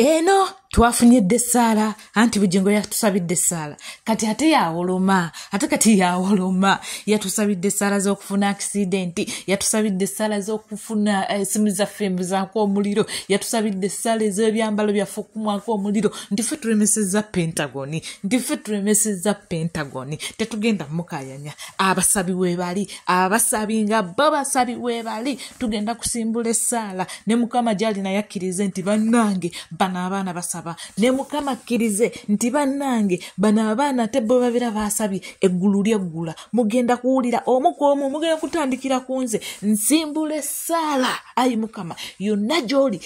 Eno twafunyedde essaala, anti Bugingo yatusabidde essaala, kati ate yawoloma, ate kati yawoloma. Yatusabidde essaala z'okufuna akisidenti, yatusabidde essaala z'okufuna esimu zaffe mbuzaako omuliro, yatusabidde essaala ez'ebyambalo byaffe okumwako omuliro, nti ffe tulemesezza Pentagoni, nti ffe tulemesezza Pentagoni. Tetugenda mukayanya, abasabi weebali, abasabi nga bo basabi weebali. Tugenda kusimbula essaala ne Mukama gy'ali, naye akkirize nti bannange bano abaana basaba, ne Mukama akkirize nti bannange bano abaana ate bo babeera basabye, eggulu lyeggula. Mugenda kuwulira omu ku omu, mugenda kutandikira ku nze. Nsimbula essaala, ayi Mukama yonna gy'oli,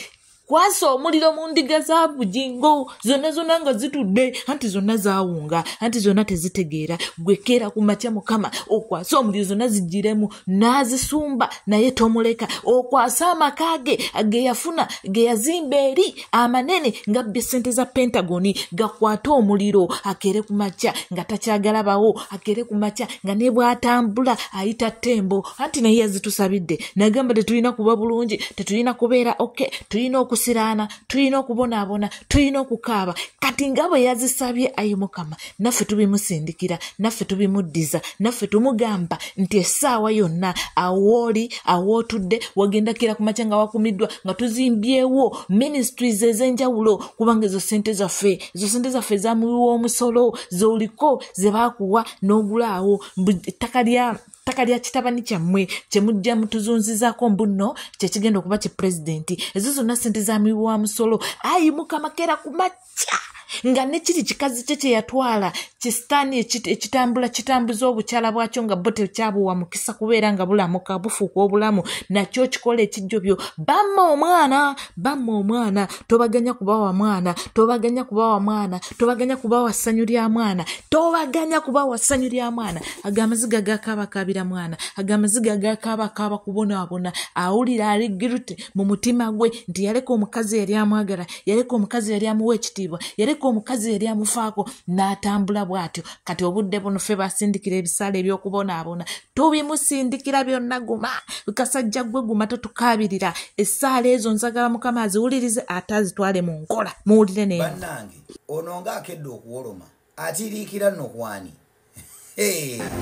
kwasa omuliro mu ndiga za Bugingo zonna zonna nga zitudde, anti zonna zaawunga, anti zonna tezitegeera. Gwe keera ku makya Mukama okwasa omuliro, zonna zijjiremu n'azisumba, naye tomuleka. Okwasa amaka ge ge yafuna, ge yazimba eri amanene nga bbye ssente za Pentagoni, gakwate omuliro. Akeere ku makya nga takyagalabawo, akeere ku makya nga ne bw'atambula ayita ttembo, anti naye yazitusabidde nagamba tetulina kuba bulungi, tetulina kubeera okay, tulina okusiraana, tulina okubonaabona, tulina okukaaba. Kati nga bwe yazisabye, ayi Mukama, naffe tubimusindikira, naffe tubimuddiza, naffe tumugamba nti essaawa yonna awooli awootudde wagenda kera ku makya nga wakumiddwa, nga tuzimbyewo ministries ez'enjawulo, kubanga ezo sente zaffe, ezo sente zaffe ezamuwiwa omusolo z'oliko ze baakuwa n'ogulaawo ettaka lya ttaka lya kitabani kyammwe kyemujja mutuzunzizaako mbu nno kyekigenda okuba ki pulezidenti. Ezo zonna sente za muwi wa musolo. Ayi Mukama, keera ku makya nga ne kiri kikazi kye kye yatwala kisitaani ekitambula kitambuza obukyala bwakyo nga bo tekyabuwa mukisa kubeera nga bulamuka bufuuka obulamu, nakyo kikola ekijjobyo. Bamma omwana, bamma omwana, tobaganya kubawa mwana, tobaganya kubawa mwana, tobaganya kubawa ssanyu lya mwana, tobaganya kubawa ssanyu lya mwana. Ago amaziga gakaabakaabira mwana, ago amaziga gakaabakaaba kubonaabona. Awulira ali guilty mu mutima gwe nti yaleka omukazi yali amwagala, yaleka omukazi yali amuwa ekitiibwa, yaleka omukazi yali amufaako n'atambula bw'atyo. Kati obudde buno ffe basindikira ebisaala ebyokubonaabona, tubimusindikira byonna. Guma kasajja gwe, guma, totukaabirira. Essaala ezo nzagala Mukama aziwulirize ate azitwale mu nkola. Muwulire naye. Bannange, ono ng'akedde okuwoloma, atiriikira nno kwani?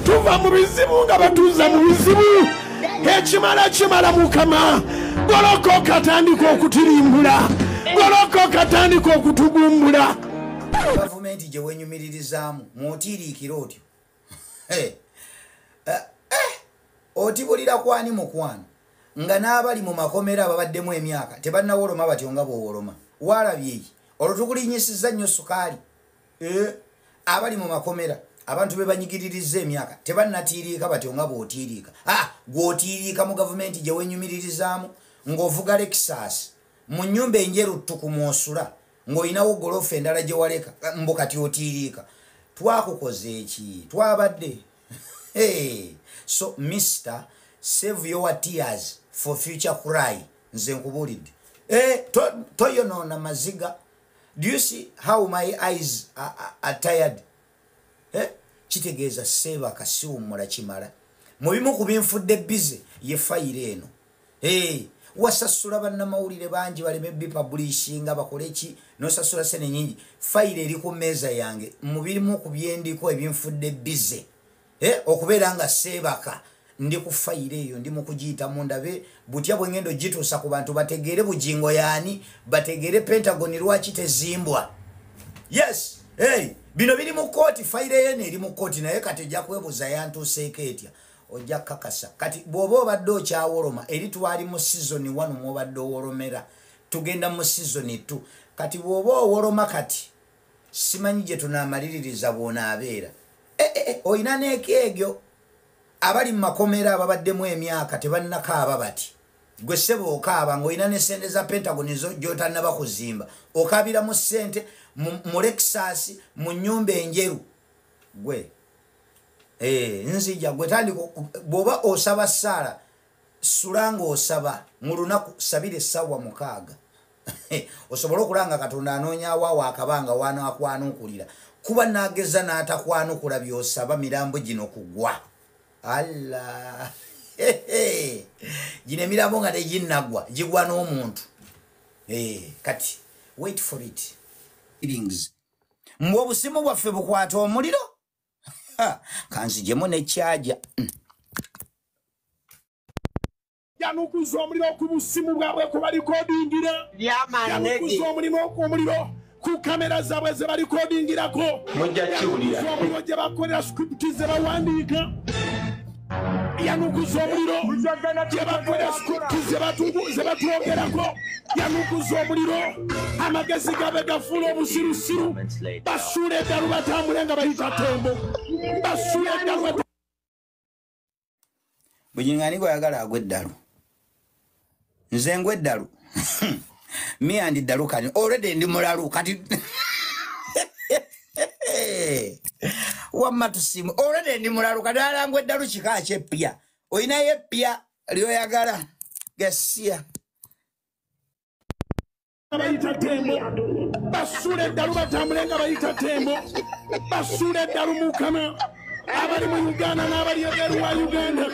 Tuva mu bizibu nga batuuza mu bizibu, ekimala kimala. Mukama, golokoka, tandika okutirimbula, golokoka, tandika okutugumbula. Gavumenti gye wenyumiririzaamu mwotiriikira otyo. Eh, eh, otibulira kwani mukwano, nga n'abali mu makomera ababaddemu emyaka tebannawoloma batyo nga bw'owoloma? Waalabye eki? Olwo tukulinyisiza nnyo sukaali. Eh, abali mu makomera, abantu be banyigiririza emyaka tebannatiiriika batyo nga bw'otiiriika. Ah, gw'otiiriika mu gavumenti gye wenyumiririzaamu ng'ovuga Lexus, mu nnyumba enjeru ttuku mw'osula, ng'olinawo golofa endala gye waleka, mbu kati otiiriika. Twakukoze eki? Twabadde. Hey. So mister, save your tears for future cry. Nze nkubuulidde. Eh, toyonoona maziga. Do you see how my eyes are tired? Eh? Kitegeeza seebaka, siwummula kimala. Mu bimu ku binfudde busy ye fayiro eno. Hey, wasasula bannamawulire bangi baleme bipublishinga, bakole ki, nosasula sene nyingi. Fayiro eri ku mmeeza yange. Mu birimu ku byendiko ebinfudde busy, eh, okubeera nga seebaka, ndi ku fayiro eyo, ndi mu kugiyitamu ndabe butya bwe ngenda ogituusa ku bantu bategeere Bugingo yaani, bategeere Pentagon lwaki tezimbwa. Yes, hey, bino biri mu kooti, fayiro yeno eri mu kooti, naye kati ojja kwebuuza yantuuseeko etya. Ojja kukakasa kati bw'oba obadde okyawoloma. Eri twali mu season 1 mwobadde owolomera, tugenda mu season 2 kati. Bw'oba owoloma kati, simanyi gye tunaamaliririza bw'onaabeera. Eh, eh, eh, olina n'ekyegyo abali mu makomera ababaddemu emyaka tebannakaaba bati. Gwe ssebo okaaba ng'olina ne sente za Pentagon gy'otannaba kuzimba, okaabira mu ssente, mu Lexus, mu nnyumba enjeru. Gwe, eh, nzija gwe tandika. Bw'oba osaba ssaala, sula ng'osaba mu lunaku, sabira essaawa 6 osobole okulanga Katonda anoonyaawo awo akabanga wanakwanukulira, kuba nageza n'atakwanukula byosaba, mirambo gino kugwa. Alla, gino emirambo nga teginnagwa gigwa n'omuntu. Eh, kati Wait for it. Feelings. Mbwe obusimu bwaffe bukwata omuliro. Kanzijemu ne charger. Yanukuza omuliro ku busimu bwabwe ku balikodingira. Yanukuza omuliro ku omuliro ku kamera zaabwe ze balikodingirako. Mujja kiwulira. Omuliro gye bakolera script ze bawandiika. Yanukuza omuliro gye bakolera script ze batwogerako. Yanukuza omuliro amagezi gabe gafuula obusirusiru. Basuula eddalu batambule nga bayita tembo. Basuula eddalu. Bugingo ani gw'oyagala agwe eddalu? Nze ngwe eddalu. Me and eddalu kati already ndi mulalu kati. Wamma tusimu already ndi mulalu kati alangwe eddalu kika ky'eppya. Olinayo eppya lyoyagala gasiya. Bayita tembo. Basuula eddalu batambule nga bayita tembo. Basuula eddalu Mukama. Abali mu Uganda n'abali ebweru wa Uganda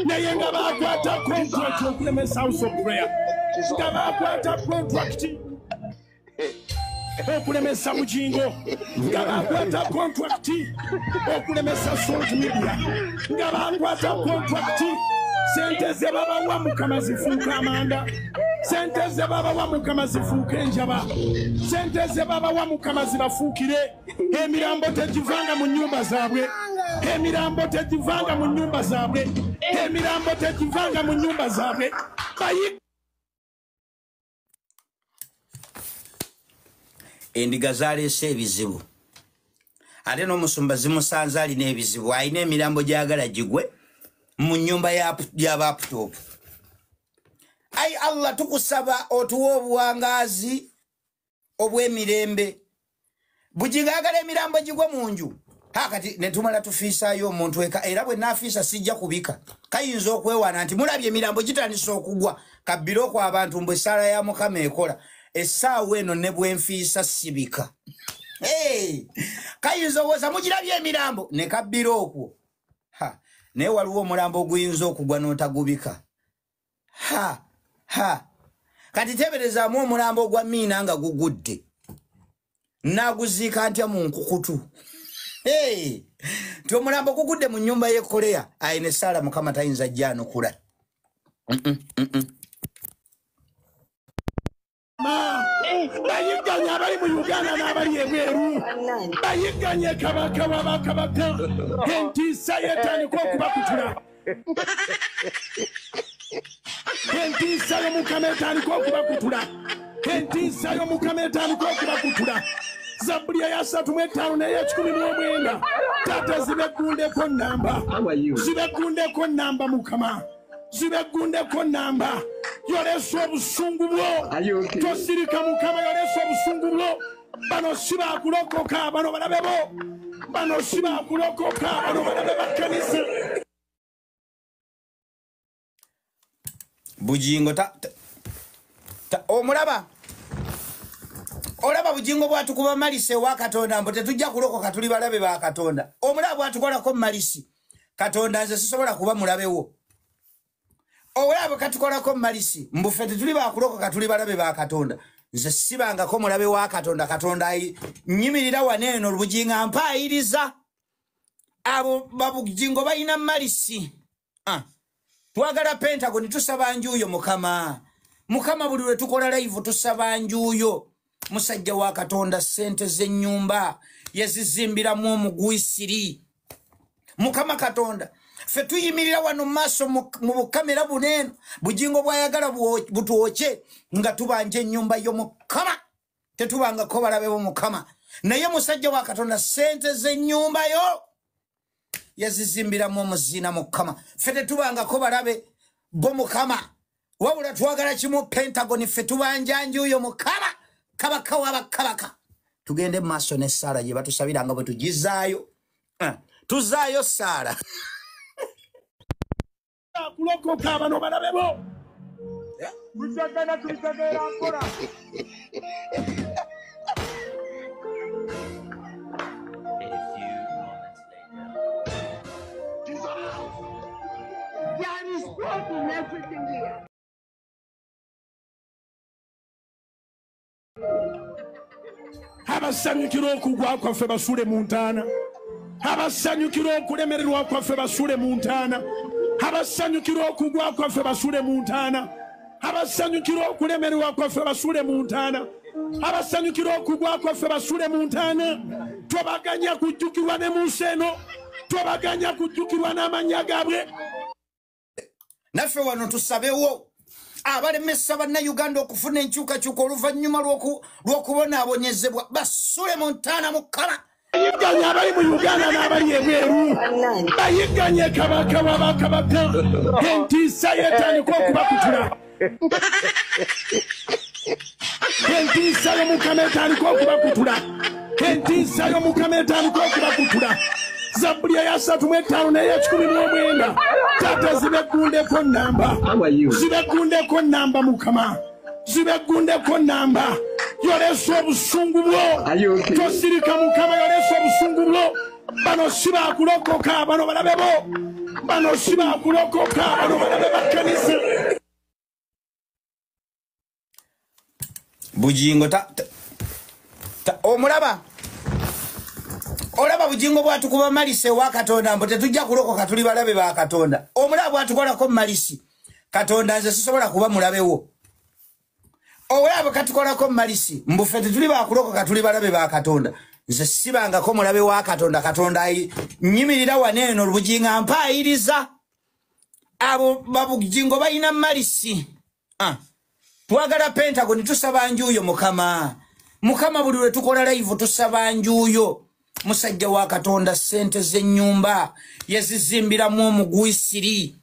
naye nga bakwata contract okulemesa House of Prayer, nga bakwata contract okulemesa Bugingo, nga bakwata contract okulemesa Salt Media, nga bakwata contract. Sente ze babawa Mukama zifuuka amanda. Sente ze babawa Mukama zifuuka enjaba. Sente ze babawa Mukama zibafuukire. Emirambo tegivanga mu nnyumba zaabwe. Emirambo tegivanga mu nnyumba zaabwe. Emirambo tegivanga mu nnyumba zaabwe. Endiga zaleese ebizibu. Ate n'omusumba zimusanze alina ebizibu. Alina emirambo gy'agala gigwe mu nnyumba ya laptop. Ai Allah, tukusaba otuwe obuwangaazi obw'emirembe. Bugingo ayagala emirambo gigwe mu nju. Kati ne tumala tufiisaayo omuntu eka, era bwe naafiisa sijja kubika. Kayinza okwewaana nti mulabye emirambo gitandise okugwa. Kabbire okwo abantu mbwe essaala ya Mukama ekola. Essaawa eno ne bwe nfiisa sibika. Hey! Kayinza owooza mugirabye emirambo ne kabbire okwo. Ha! Naye waliwo omulambo oguyinza okugwa n'otagubika. Ha! Ha! Kati teeberezaamu omulambo ogwa Miina nga gugudde. Naaguziika ntya mu nkukutu? Hey! Nti omulambo gugudde mu nnyumba y'e Korea, ayina essaala Mukama tayinza jjanukula. Bayigganye abali mu Uganda n'abali ebweru. Bayigganye kabaka w'abakabaka. Entiisa yetandika okubakutula. Entiisa y'Omukama etandika okubakutula. Entiisa y'Omukama etandika okubakutula. Zabbuli eya 35 n'eya 19. Taata zibeggundeko nnamba. Zibeggundeko nnamba Mukama. Zibeggundeko nnamba. Yolesa obusungu bwo. Tosirika Mukama, yolesa obusungu bwo. Bano si baakulokoka, bano balabe bo. Bano si baakulokoka, bano balabe ba kkanisa. Bugingo omulaba. Olaba Bugingo bw'atukuba malisi ewa Katonda mbu tetujja kulokoka tuli balabe ba Katonda. Omulaba bw'atukolako malisi. Katonda nze sisobola kuba mulabe wo. Olaba katukolako malisi mbu ffe tetuli baakulokoka tuli balabe ba Katonda. Nze sibangako mulabe wa Katonda. Katonda nnyimirira wano eno Bugingo mpaayiriza. Abo babugingo balina malisi. Twagala Pentagon tusaba njuyo Mukama. Mukama buli lwe tukola live tusaba njuyo. Musajja wa Katonda ssente z'ennyumba yazizimbiramu omugwisiri. Mukama Katonda ffe tuyimirira wano mu maaso mu bukamera buno Bugingo bw'ayagala butwokye nga tubanja ennyumba yo Mukama. Tetubangako balabe bo Mukama. Naye musajja wa Katonda ssente z'ennyumba yo yazizimbiramu omuzina Mukama. Ffe tetubangako balabe bo Mukama. Wabula twagala kimu Pentagon ffe tubanja njuyo Mukama. Kabaka w'abakabaka. Tugende mu maaso n'essaala gye batusabira nga bwe tugizaayo. Tuzaayo ssaala. Kulokoka bano balabe bo. There is God in everything here. Abasanyukira okugwa kwaffe basule mu ntaana. Abasanyukira okulemererwa kwaffe basule mu ntaana. Abasanyukira okugwa kwaffe basule mu ntaana. Abasanyukira okulemererwa kwaffe basule mu ntaana. Abasanyukira okugwa kwaffe basule mu ntaana. Tobaganya kujjukirwa ne mu nsi eno. Tobaganya kujjukirwa n'amannya gaabwe. Naffe wano tusabewo abalemesa bannayuganda okufuna enkyukakyuka oluvannyuma lw'okubonaabonyezebwa basule mu ntaana Mukama. Bayigganye abali mu Uganda n'abali ebweru. Bayigganye kabaka w'abakabaka. Entiisa yeetandika okubakutula. Entiisa y'Omukama etandika okubakutula. Entiisa y'Omukama etandika okubakutula. Zabbuli eya 35 n'eya 119. Taata zibeggundeko nnamba. Zibeggundeko nnamba Mukama. Zibeggundeko nnamba. Yolesa obusungu bwo. Tosirika Mukama, yolesa obusungu bwo. Bano si baakulokoka, bano balabe bo. Bano si baakulokoka, bano balabe ba kkanisa. Bujingo omulaba. Olaba Bujingo bwatukuba malisi ewa Katonda mbu tetujja kulokoka tuli balabe ba Katonda. Omulaba bwatukolako malisi. Katonda nze sisobola kuba mulabewo. Olaba katukolako malisi mbu ffe tetuli bakulokoka tuli balabe ba Katonda. Nze sibangako mulabe wa Katonda. Katonda nnyimirira wano eno Bujingo mpaayiriza. Abo babujingo balina malisi. Twagala Pentagon tusaba njuyo Mukama. Mukama buli lwe tukola live tusaba njuyo. Musajja wa Katonda ssente z'ennyumba yazizimbiramu omugwisiri.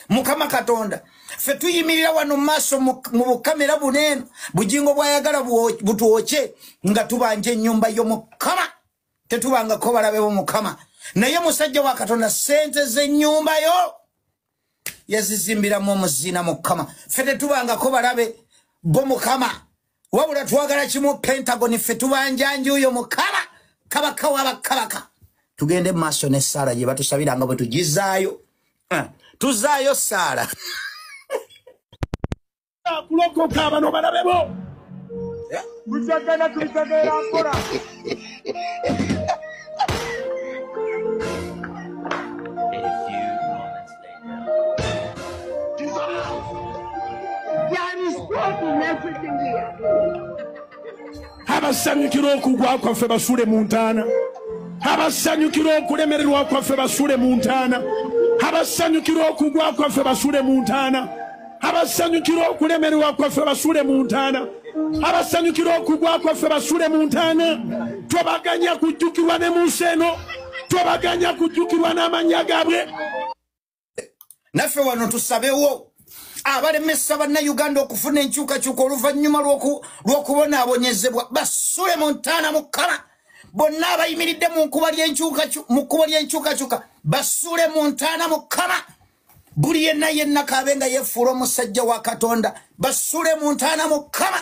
Mukama Katonda ffe tuyimirira wano mu maaso mu bukamera buno Bujingo bw'ayagala butwokye nga tubanja ennyumba yo Mukama. Tetubangako balabe bo Mukama. Naye musajja wa Katonda ssente z'ennyumba yo yazizimbiramu omuzina Mukama. Ffe tetubangako balabe bo Mukama. Wabula twagala kimu Pentagon ffe tubanja njuyo Mukama. Kabaka w'abakabaka. Tugende mu maaso n'essaala gye batusabira nga bwe tugizaayo. Tuzaayo ssaala. Kulokoka bano balabe bo. Tujagana tubitegeera mpola. There is God in everything we are doing. Abasanyukira okugwa kwaffe basule mu ntaana. Abasanyukira okulemererwa kwaffe basule mu ntaana. Abasanyukira okugwa kwaffe basule mu ntaana. Abasanyukira okulemererwa kwaffe basule mu ntaana. Abasanyukira okugwa kwaffe basule mu ntaana. Tobaganya kujjukirwa ne mu nsi eno. Tobaganya kujjukirwa n'amannya gaabwe. Naffe wano tusabewo abalemesa bannayuganda okufuna enkyukakyuka oluvannyuma lw'okubonaabonyezebwa basule mu ntaana Mukama. Bonna abayimiridde mu kkubo ly'enkyukakyuka basule mu ntaana Mukama. Buli yenna yenna k'abe nga yeefuula omusajja wa Katonda basule mu ntaana Mukama.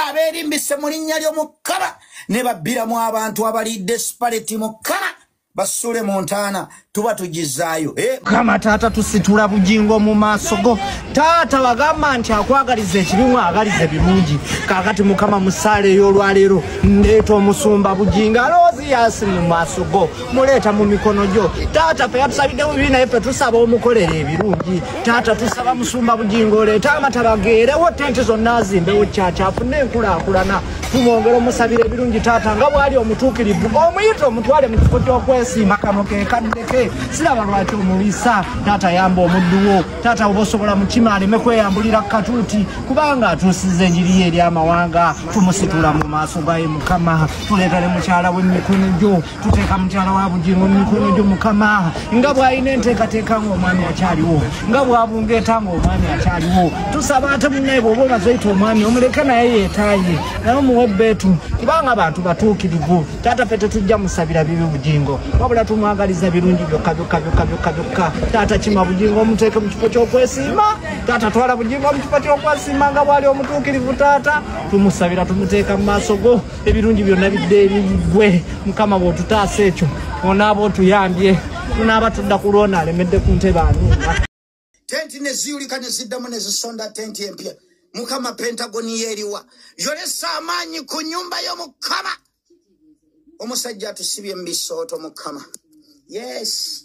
Abeerimbise mu linnya ly'Omukama ne babbiramu abantu abali desperate Mukama. Basule mu ntaana tuba tugizaayo. Mukama taata tusitula Bujingo mu maaso go. Taata bagamba nti akwagaliza ekibi mwagalize birungi. Kaakati Mukama musaale ey'olwaleero ndeeta omusumba Bujingo Aloysius mu maaso go, muleeta mu mikono gyo. Taata ffe yatusabidde bibi naye ffe tusaba omukolera ebirungi. Taata tusaba musumba Bujingo oleete amataba geerewo tenti zonna azimbewo kyakya afune enkulaakulana. Tumwongera omusabira ebirungi taata nga bw'ali omutuukirivu. Omuyite omutwale mu kifo ky'okwesiima kano ke kaddeke. Siraba lwaki omulisa. Taata yamba omuddu wo. Taata oba osobola mukima aleme kweyambulira katuuti kubanga atuusiza enjiri ye eri amawanga. Tumusitula mu maaso gaye Mukama. Tuleeta ne mukyala we mu mikono gyo. Tuteeka mukyala wa Bujingo mu mikono gyo Mukama. Nga bw'alina enteekateeka ng'omwami akyaliwo, nga bw'abungeeta ng'omwami akyaliwo. Tusaba ate munnaye bw'oba omaze oyita omwami omuleke naye yeetaaye naye omuwe ebbeetu kubanga abantu batuukirivu. Taata ffe tetujja musabira bibi Bujingo, wabula tumwagaliza birungi byokka byokka byokka byokka byokka. Taata kima Bujingo omuteeke mu kifo ky'okwesiima. Taata twala Bujingo mu kifo ky'okwesiima nga bw'ali omutuukirivu. Taata tumusabira tumuteeka mu maaso go ebirungi byonna bidde eri ggwe Mukama. Bw'otutaasa ekyo onaaba otuyambye tunaaba tudda ku lwona alemedde ku ntebe anuuna. Tenti ne ziyulika ne ziddamu ne zisonda tenti empya. Mukama Pentagon yeeriwa. Yolesa amaanyi ku nnyumba y'Omukama. Omusajja atusibye mu bisooto Mukama. Yes.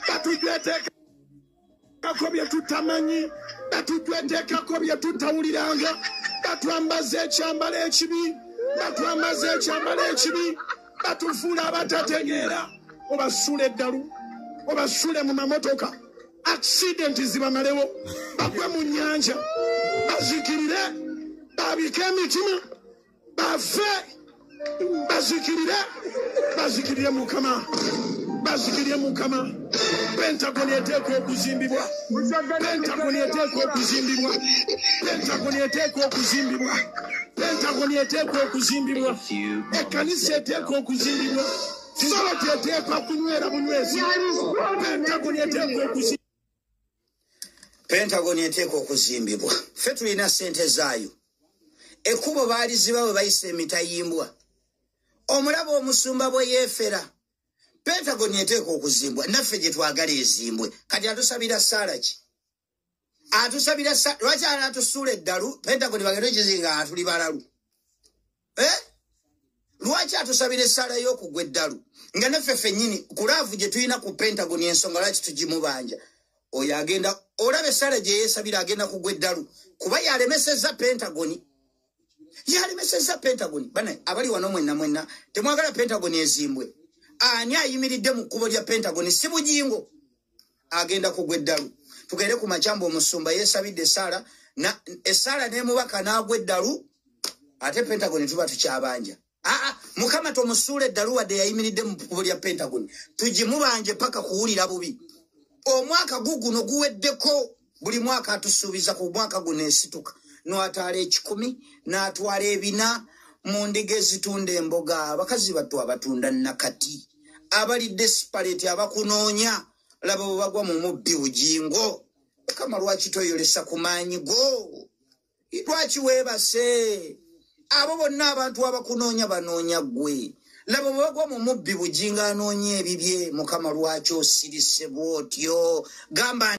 Batujweteekako bye tutamanyi, batujweteekako bye tutawuliranga, batwambaza ekyambalo ekibi, batwambaza ekyambalo ekibi, batufuula abatategeera, obasuula eddalu, obasuule mu mamotoka, accident zibamalewo, bagwe mu nnyanja, bazikirire, babike emitima, bafe, bazikirire, bazikirire Mukama. Bazikirire Mukama. Pentagon eteekwa okuzimbibwa. Pentagon eteekwa okuzimbibwa. Pentagon eteekwa okuzimbibwa. Pentagon eteekwa okuzimbibwa. Ekkanisa eteekwa okuzimbibwa. Soloti eteekwa kunywera bunywezi. Pentagon eteekwa okuzimbibwa. Pentagon eteekwa okuzimbibwa. Ffe tulina ssente zaayo. Ekkubo baaliziba bwe bayisa emitayimbwa. Omulaba omusumba bwe yeefera. Pentagon eteekwa okuzimbwa, naffe gye twagala ezimbwe. Kati atusabira ssaala ki? Atusabira lwaki atusuula eddalu? Pentagon bagenda okizinga atuli balalu. Lwaki atusabira essaala y'okugwa eddalu? Nga naffe ffennyini ku laavu gye tulina ku Pentagon ensonga lwaki tugimubanja? Oyo agenda olaba essaala gye yeesabira agenda kugwa eddalu kuba yalemesezza Pentagon. Yalemesezza Pentagon. Bana abali wano mwenna mwenna temwagala Pentagon ezimbwe. Ani ayimiridde mu kkubo lya Pentagon? Si Bugingo agenda kugwa eddalu. Tugende ku makyambo omusumba yeesabidde essaala, essaala n'emubaka n'agwa eddalu, ate Pentagon tuba tukyabanja. Aa, Mukama tomusuula eddalu wadde yayimiridde mu kkubo lya Pentagon. Tugimubanje paka kuwulira bubi. Omwaka guguno guweddeko, buli mwaka atusuubiza ku mwaka guno esituka. N'atwala 1,000, n'atwala 400 mu ndiga ezitunda emboga. Abakazi battu abatunda nakati, abalidde sipaleti abakunoonya, laba bwe bagwa mu mubbi Bugingo. Mukama lwaki toyolesa ku maanyi go? Lwaki weebase? Abo bonna abantu abakunoonya banoonya ggwe. Laba bwe bagwa mu mubbi Bugingo anoonya ebibye. Mukama lwaki osirise bw'otyo? Gamba